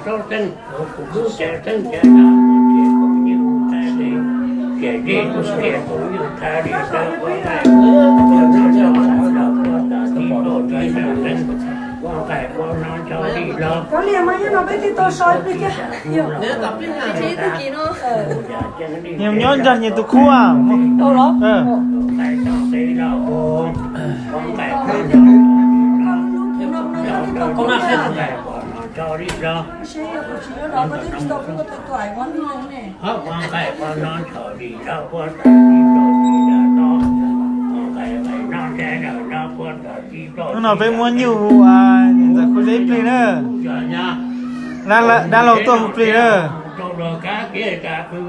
Txeeb, tub txeeb cawv no, ces koom nyuj thaij li, ces zej tub ces koom nyuj thaij li, tau ua nqaij ua no, ua tas tib tug tib tug txeeb, ua nqaij ua no ncho li los. Nyob nyob nrog nyias tus khub. Nqaij tau qe los ua, ua nqaij ua no, ua nqaij ua no ncho li los. Ua nqaij ua no ncho li los, ua tas tib tug tib tug txeeb, ua nqaij ua no ncho li los, ua tas tib tug. Hnub no peb muab nyuj hu ua niam ntxawm Khuj Zeb plig na. Dab laug tuaj hu plig na. Rau luag kab kiab kab qw,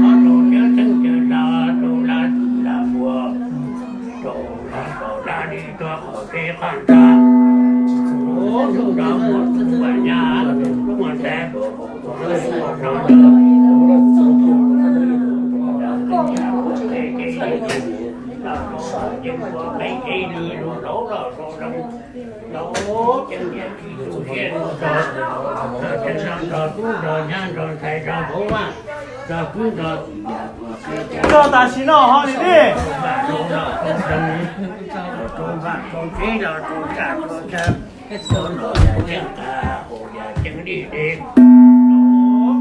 ob rau cawv txeeb cawv hla, rau hla txwm hla npua, rau hla rau hla li rau qhov teb qhov ntxa. Hnub no muaj tus ua nyab, muaj ntxhais rau hauv ua no ntawd. Ua qe kev li lus laus los rau zoo, laus ceev niam tsis tu siab rau, tau ceev zoo nrog tub nrog nyab nrog ntxhais nrog vauv vaj, nrog kwv nrog tij yam. Txog tam sim no ho li ne. Rau vaj rau tsev los rau tshaj rau chaw, rau nom yam ceeb qas, haus yam ceeb li dej, rau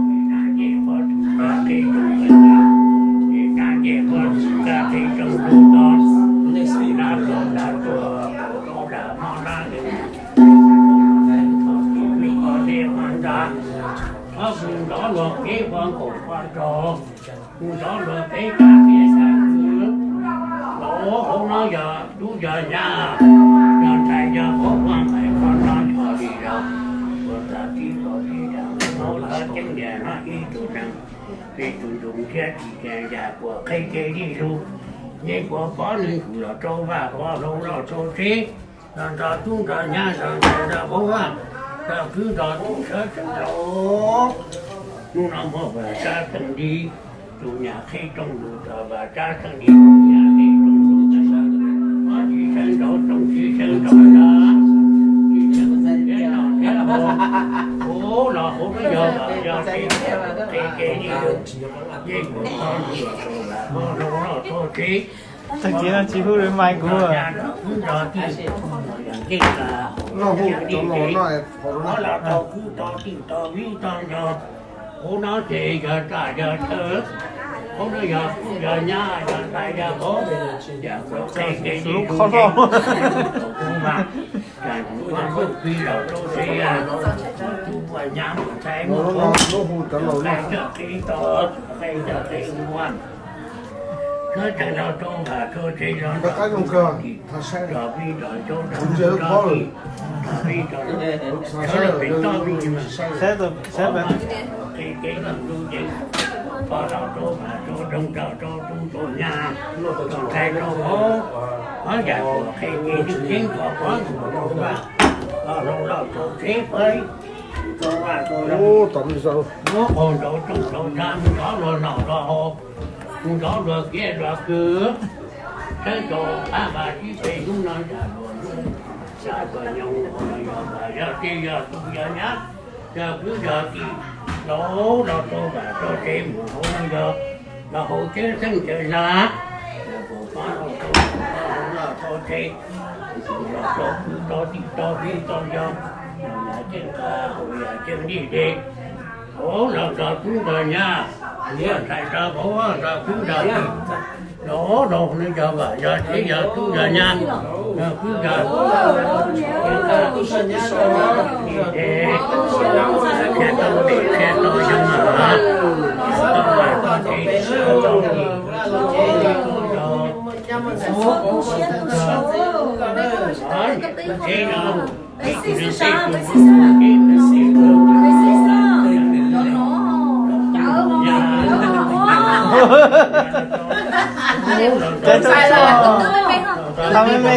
ncej qhov twg nqa qe rooj qe ntxa, ncej nqa ncej qhov twg nqa qe rooj qe ntxa, nqa rau nqa tuaj, rau nram hmo nram ntuj, qhov teb qhov ntxa, ob tug ntxov luag peb ua nkaus ua nraug, tus ntxov luag peb kab kiab kab qw, los hauv no yog tub yog nyab, yog ntxhais yog vauv ua nqaij ua no ncho li los, ua tas tib tug tib tug txeeb, hauv lawv ceeb niam no ib tug neeg, peb tus ntsuj ntiag tsis tseem yam puas qheb kev li lus, ncej puas pov neeg ntsuj los rau vaj pov hlau los rau tsev, los nrog tub nrog nyab nrog ntxhais nrog vauv vaj, nrog kwv nrog tij sawv tsees los. Hnub no muaj vam tsa xeem li, tus nyab qheb rooj lus tau vam tsa xeem li, tus nyab qheb rooj lus tau, tsis sawv nraud rooj tsis sawv nraud nrad, tsis sawv nraud thiab los thiab los, ua los hauv no yog vam yog tsev, qheb kev li lus, ncej puas pov neeg ntsuj los rau vaj pov hlau los rau tsev. Tag kis no tsis hu li mais kuv. Los hu cov laus no, los tau kwv tau tij tau viv tau nco. Hauv no ces yog tag yog chaw, hauv no yog tub yog nyab yog ntxhais yog vauv, yog qhov kev li lus, ua npauj pig los rau tsev, tub ua nyab mus ntxhais mus vauv, qe coj qe to, qe coj qe ua, sawv tsees los rau vam rau tsev los nrog tij nrog viv nrog ncaub nrog tij, nrog viv nrog sawv los pem toj vij mas, qe kev los ntuj ceev, pov los rau vam rau nroog rau tub rau nyab, rau ntxhais rau vauv, ob yam uas qe kev ntuj ceev pov pov ntsuam rau vaj, pov hlau los rau tsev pov rau vaj rau zoo, muab qaug nraud rooj nraud tsa, mus nrov luag nom luag haus, mus nrov luag kiab luag kws, sawv rau qab vaj sib pem hnub no yam luag hnub, yam luag nyoog, yog vam yog tsev yog tub yog nyab, yog kwv yog tij, los los rau vam rau tsev mus hauv no yog, los hauv tsev xeeb cawv hla, yog puas pov rau rau los rau tsev, los rau kwv rau tij rau viv rau nco, yam ceeb qas haus yam ceeb ncej dej, hauv los nrog tub nrog nyab, ntxhais nrog vauv nrog kwv nrog tij, los rau no yog vam yog tsev yog tub yog nyab, yog kwv yog tij, thiaj tau pem thiaj tau zoo mas, tau vam tau tsev tau txoj hlib, tau tau tsev no. Tau me me.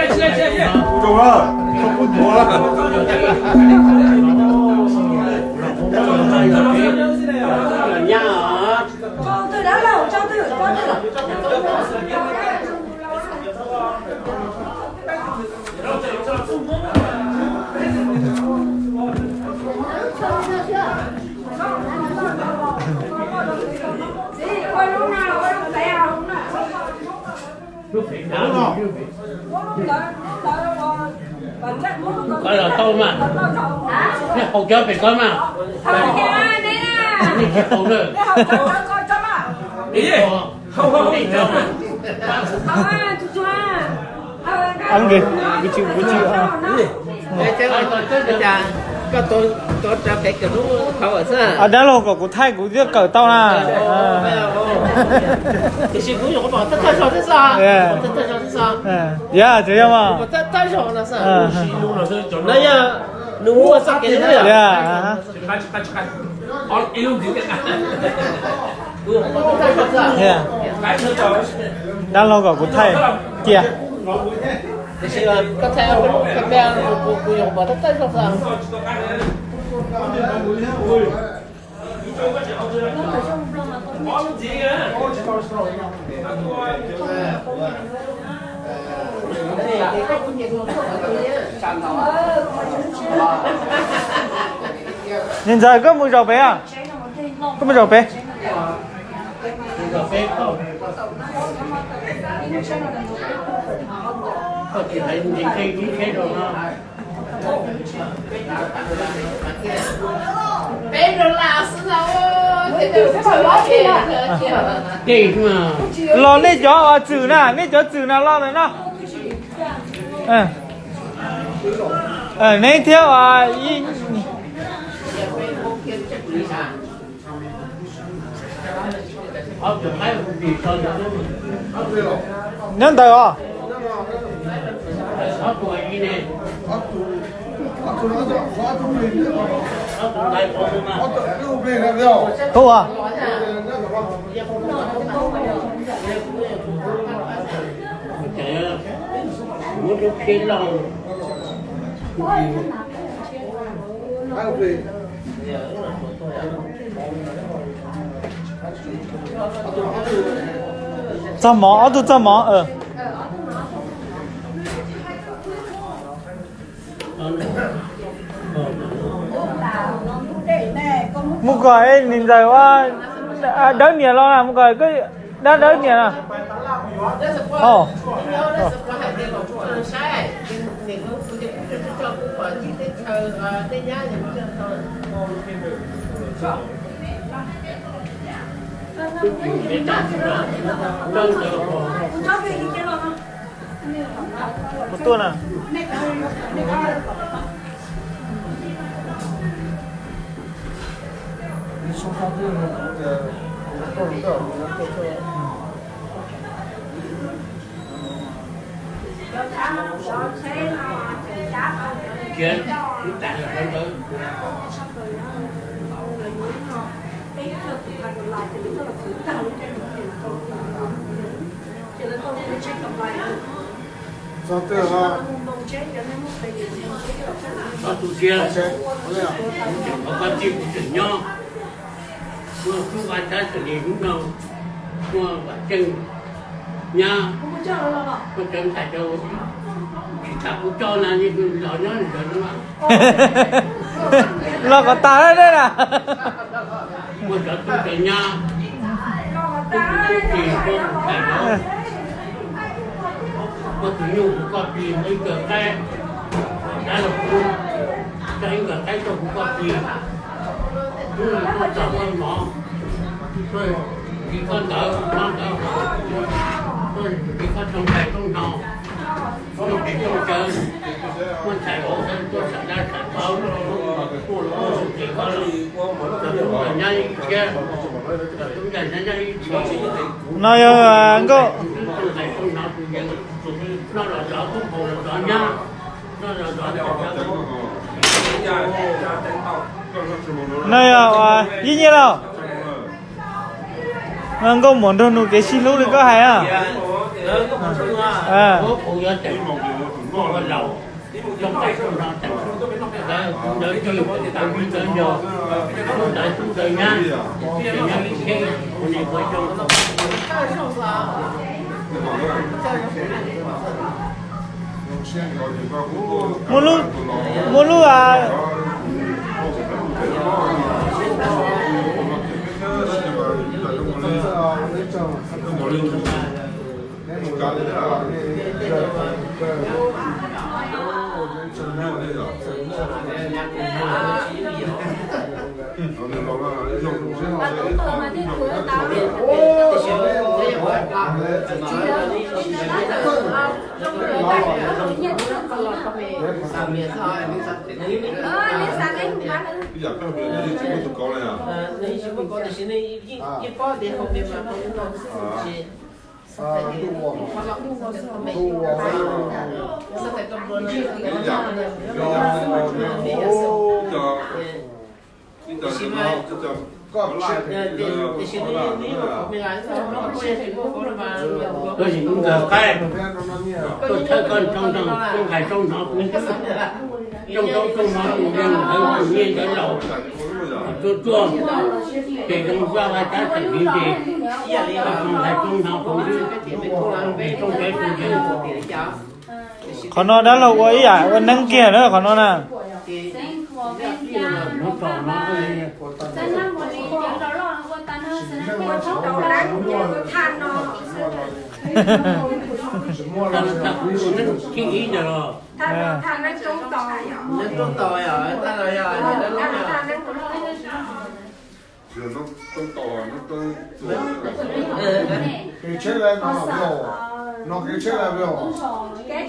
Koj los tau mas, nej haus cov pem koj mas, nej tsis haus na. Koj tuav rawv pem kawm hnub qhov xwb. Dab laug kom kuv thaij kuv thiaj kawm tau na. Tiam sis kuv nyuam qhuav pom thawj thawj zaug thiab xwb. Yog tsis yog mas. Thawj thawj zaug no xwb. No yog nws muaj txoj kev hlub yom. Dab laug kom kuv thaij cia. Tiam sis koj thaij kuv nyuam qhuav pom thawj thawj zaug xwb. Niag ntxawm, koj mus zaum pem, koj mus zaum pem. Los nej cov txwm na, nej cov txwm na los ntawm no. Neb thiab. Nyob ntawd os. Hu os. Txog mov, ob tug txog mov. Mus kom niam ntxawm ua dawb niam los na, mus kom dab dawb niam na. Mus tuaj na. Txog twg os? Txog tus tiag, kuv tseem nyob, muaj tub vaj tsab xws li hnub no, muaj Vam Ceej nyab, muaj cov ntxhais rau tsis tas kuv coj na, yeej los nyob ntawd no. Los kom tas na. Muaj cov tub cov nyab, tub tub plig, muaj tus nyuj kuv koj plig, muaj ib nkawm qaib, dab laug kub, coj ib nkawm qaib tuaj kuv koj plig. Hnub no tuaj txog koj mov, tuaj nti koj ntawv, mov ntawv, tuaj nti koj tsoos ntxais tsoos hno, tuaj pem tsoos cawv, muaj ntxhais hauv tuaj sam dab sam pawv, ces koj los, cov tub ntxawm nyab ib txhia, cov tub ntxawm nyab ib txhia. No yog nkauj, tsoos ntxais tsoos hno tus yees, noj los zov, tub npau los zov nyab, noj los zov. No yog ua ib nyiaj lauj. Nkauj muam nrog nws kev sib hlub li koj hais na. Muaj lub, muaj lub a. Tuaj sim kuv nkawd qaib, tuaj txhawb koj tsoos ntxais tsoos hno kuv ntxwb, tsoos zaub tsoos mov tus yees ntawd tus nyiaj ntawd laus, tsuaj tsuaj, ces zoo vaj vaj tsab xeem li ces tsoos ntxais tsoos hno kuv ntxwb, ces tsoos cawv tsoos yees. Qhov no dab laug ua ib yam ua neeb kiag na qhov no na. Kev tsheb lawm no, no kev tsheb lawm os. Neb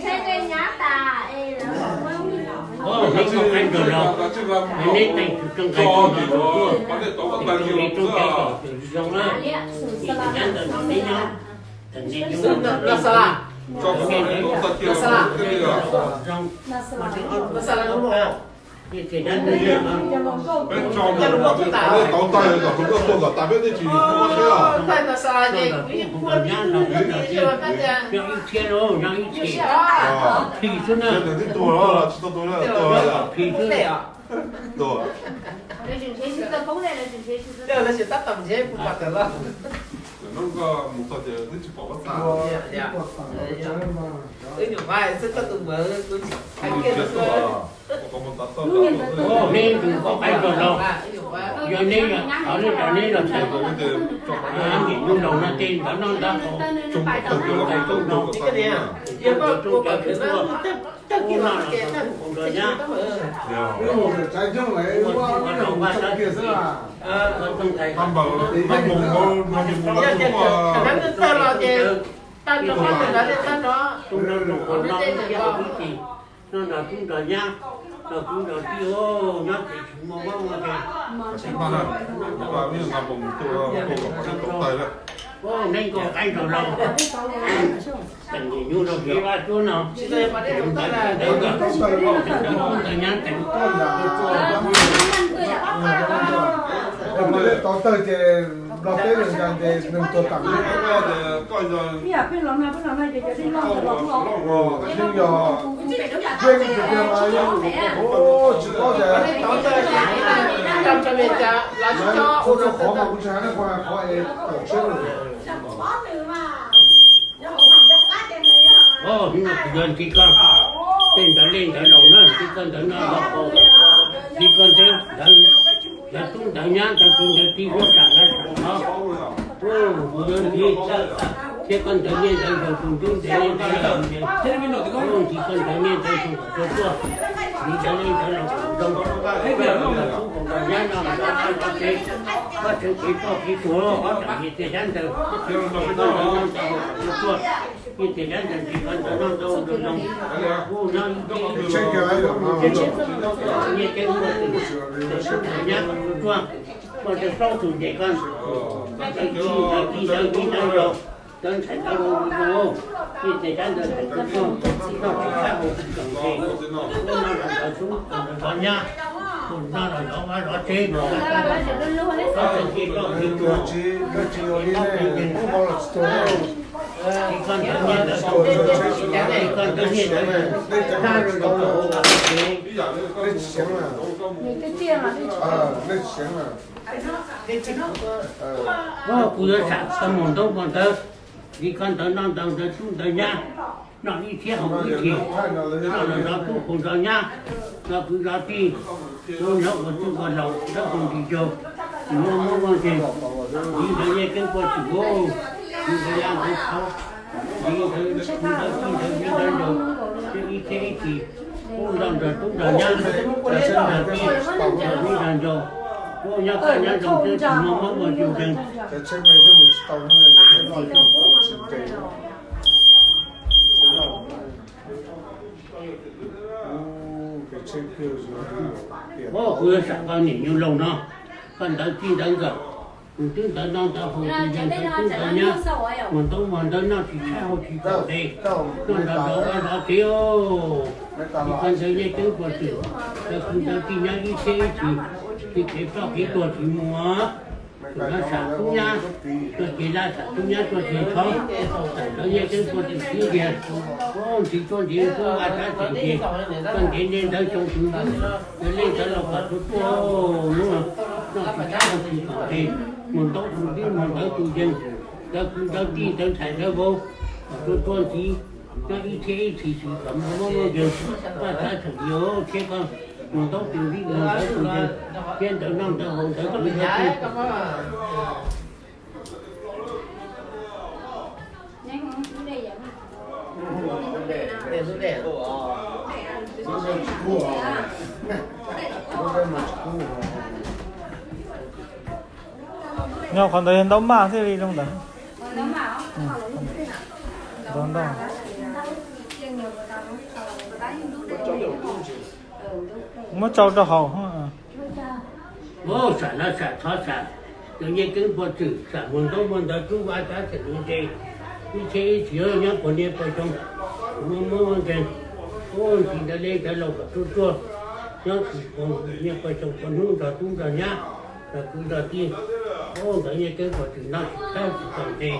teem tus tsoos nqaij tsoos hno tuaj, tus li tsoos cawv kom tus zoo na, ib tug nyab ntawm no neb nyob, thaum neb nyob, neb nyob zoo, mas tseem ob tug Peb tso mus, peb tau tag kom tus koj tuaj kom tas peb twb tsis muaj seb os. Ib txhiab no, yog ib txhiab. Phim xwb na. Tsis tau tua, tuaj. Hnub koj mus txog ces twb tsis pom koj tag. Wb nyuam qhuav xwb koj tus mawv kuv tsis hais kiag. Neb tus koj qaib rog los, yog neb los thov neb cov neb los txhais, neb tus laus no tej ntawd no ntag. Yog koj ua kom khwv no, ub no los tau tub qus nrog nyab. Ub no los tau tub qus nrog nyab. Tub nrog tub qus nrog nyab, los tub nrog tij, nyob ces tsis muaj mob muaj nkeeg. Neb tus qaib rog los, teem nyuj rau kev vaj cuab no, ntawd ntawd ntawd nyab teem. Tau tawg ces nplog teb los ntawd ces nws tuag tas. Yeej yog, yeej tiag tiag mas yeej, tsis paub tias, txhua txhua qhov mas kuv tsis hais, nej puas hais qhov es pom siab lawm. Hnub no kuv yuav ntsib koj, tej ntawd li ntawd laus na, ntsib koj ntawd no, ntsib koj ntawd, ntawd tub ntawd nyab, ntawd kwv ntawd tij, ntawd sam ntawd sam no. Kuv yuav ntsib thiab koj ntawd niaj ntawd zaus tus ntub ntev li ntawd laus, ntsib koj ntawd niaj ntawd zaus kom tuaj tuaj, ntsib ntawd li ntawd laus kom zoo, koj tub kom nyab no, koj tsev, koj tsev kev txoj kev tuag, koj tseem nyias tias yab ntawd, koj ntawd no ntawd kom tuaj tuaj. Ib tias nyab ntawd ntsis koj ntawd no ntau ntau ntau, hu no ib tib nyiaj teb ua tus, ntawd nyab koj tuaj tuaj, koj ntawd plaub tus ntes koj, ntawd txij ntawd tij ntawd tib ntawd zaus, ntawd ntxhais ntawd laus mus mus, ib tias nyab ntawd ntxhais ntawd tuaj, koj tsis txhob hu tsis txaus ntes, hu no ntawd ntawd xub ntawd zov nyab, hu no los zov vaj zov tsev, koj tsev kev txoj kev tuag, tsis koj ntawd niaj ntawd, tsis koj ntawd niaj ntawd, tag rau ntawd, kuv yuav sam koj mus ntaub mus ntawv, ntsib koj ntawd noj ntawd ntawd tub ntawd nyab, noj ib txhiab haus ib txhis, noj los zov tub haus zov nyab, zov kwv zov tij, zov nyob ua txwj ua laus dawb huv ntis ncaug, tsis muaj mob muaj nkeeg, ntsib ntawd nyiaj keeb poj twm, ntsib ntawd yaj ntawd tshauv, ntsib ntawd kwv ntawd tij ntawd tib ntawd ncaus, thiab ib txhiab ib txhis, ub nrog nrog tub nrog nyab, nrog tij nrog tij nrog ncaus, ub nyob kaj nyob zoo thiab tsis muaj mob muaj nkeeg. Ub, kuv yuav sam koj niam nyuj laus no, koj ntawd txij ntawd nkawm, tus twb ntawd no ntawd haus tus yees ntawd tub ntawd nyab, muag ntaub muag ntawv noj tsis tshaib hau tsis txaus ntes, noj nrog zov vaj zov tsev, tsis koj ntawd nyiaj keeb poj twm, ntawd kwv ntawd tij nyob ib txhiab ib txhis, tsis kev ploj kev tuag tsis muaj. Tus no sam tub nyab tuaj ces laj, sam tub nyab tuaj ces tshov, sam ntawd nyiaj keeb poj twm txiv ntiag, ntxiv tuaj ntxiv tuaj vaj tsab txeem ces, koj ntev niaj ntawd xyoo twv, yog li ntawd los kom tuaj tuaj, hnub no noj tsis tshaib hau tsis txaus ntes, muag ntaub tus twb muag ntawv tus yees, ntawd kwv ntawd tij ntawd ntxhais ntawd vauv, kom tuaj tuaj ntxiv, nyob ib txhiab ib txhis tsis kom muaj mob muaj nkeeg, vaj tsab txeem ces thiab koj muag ntaub tus twb muag ntawv tus yees, thiab ntawd noj ntawd haus ntawd kwv ntawd tij. Nyob qhov ntawd yog ntaub maj thiaj li zoo ntawd. Ntau ntau. Muab tsau rau hauv. Ub, sam no sam txhob sam, cov nyiaj keeb poj twm, sam muag ntaub muag ntawv tub vaj tsab txeem nte, ib txhiab ib txhis nyob puag niaj puag xyoo, muaj mob muaj nkeeg, ub ntxiv ntawd li ntawd los kom tuaj tuaj, Nyob tsis pom nyiaj poj xyoo poj hnub nrog tub nrog nyab, nrog kwv nrog tij, ub ntawd nyiaj keb puas tsis noj tsis txhawb tsis txaus ntse,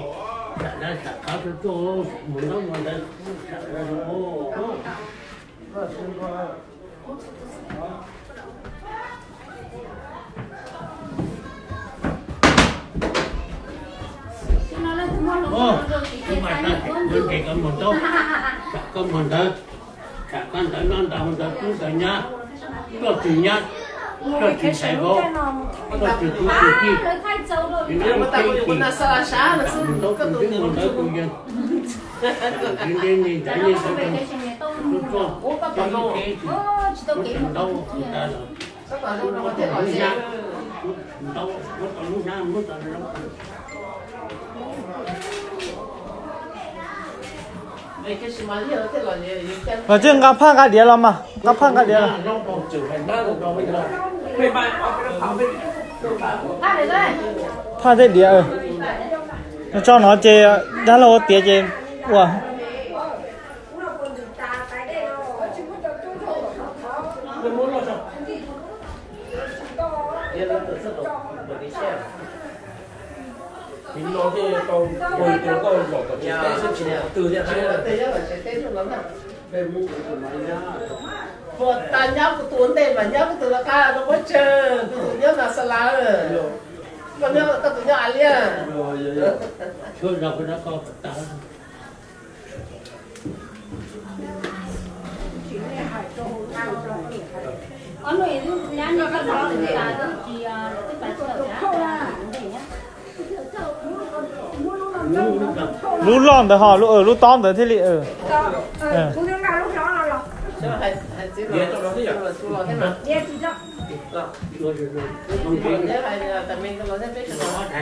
sam dab sam qhov tuaj tuaj mus ntaub mus ntawv sam Ub, kuv mas tag, kuv ntes koj mus ntaub, sam koj mus ntawv, sam koj ntawv noj ntawv ntawv tub ntawv nyab, tuaj txwg nyab, tuaj txwg ntxhais vauv, tuaj txwg kwv txwg tij, mus ntaub tus twb mus ntawv tus yeej, ntawv ntawv ntawv ntawv tus tuaj, ib teb tus ntaub tas lawm. Muab tau lub hnab, muab tau lub hnab, muab tau lub. Los tsis nqa phaj nqa diav los mas, nqa phaj nqa diav los. Phaj thiab diav, tso no ces dab laug ua tiav ces ua. Ua tas nyob kuv tus ua ntej mas nyob kuv tus lawv qab rau muab tsawg, kuv tus nyob Nas Xas Las, koj nyob, koj tus nyob As Liaj. Lub loj ntawd ho, lub tob ntawd thiaj li.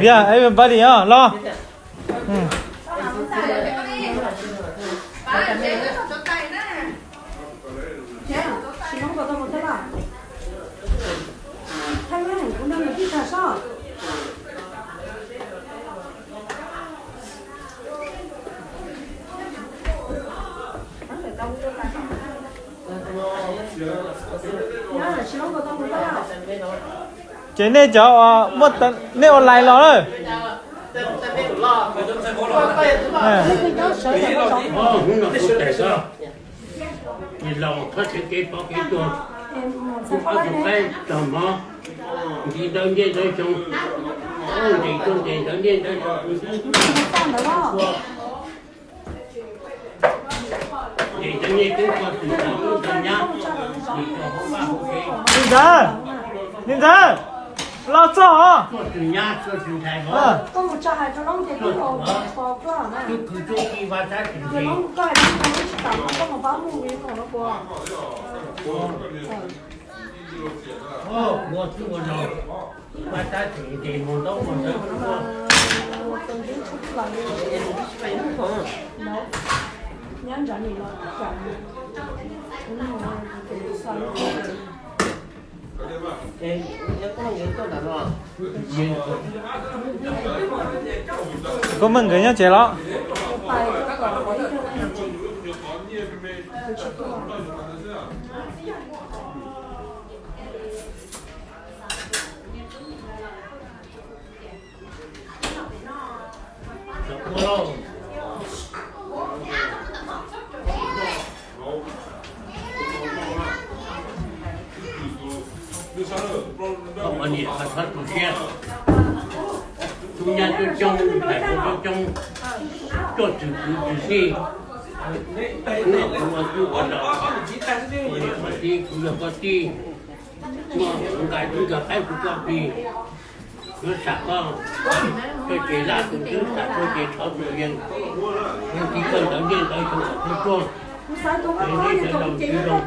Yeah, everybody, los. Ces nej cov muaj, nej ua lais los lawm. Hnub no kuv tawm koj, nws laus thov txhawb kev pov kev tuag, kuv ob tug qaib tog mov, nti ntawv ncej ntawv xyoo, ntes tuaj ntes ntawv ncej ntawv xyoo, ntes ntawv ncej twb koj tsis tau tub tau nyab, nws tau hauv vaj hauv tsev. Niam ntxawm, niam ntxawm, los txog os. Tuaj txwg nyab tuaj txwg ntxhais vauv, tuaj txwg kwv txwg tij vaj tab tsis ntse. Ua txwb ua zaus, vaj tab tsis ntse mus ntaub mus ntawv tuaj. Koj muaj nkawd nyob tsev los? Koj ua niam koj txhob tu siab. Tub nyab coob coob, ntxhais vauv coob coob, tuaj txwg kwv txwg tij, hnub no kuv ua tub ua zaus, ua niam ua txiv, kuv yog koj tij, muaj kuv nqa tub nqa qaib rau koj plig. Yuav sam koj txoj kev laj tus twb, sam txoj kev thov tus yees, yeej tiv koj ntawv ncej ntawv xyoo kom tuaj tuaj. Es nej sawv daws tiv zoo.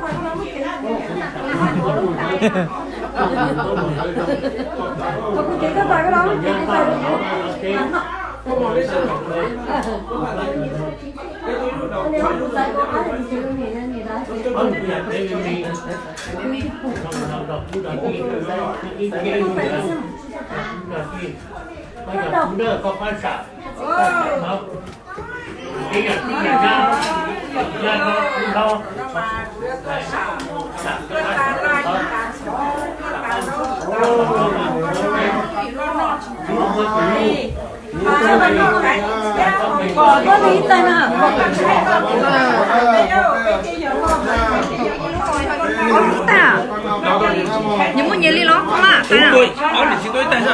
Koj yog tub nyab, koj pab sam, koj sam thov. Koj yog tub nyab, koj yog nyab, koj pab sam, sam koj pab sam thov. Ib tag na. Ib tag. Nyias muaj nyias li los? Ob li tag na.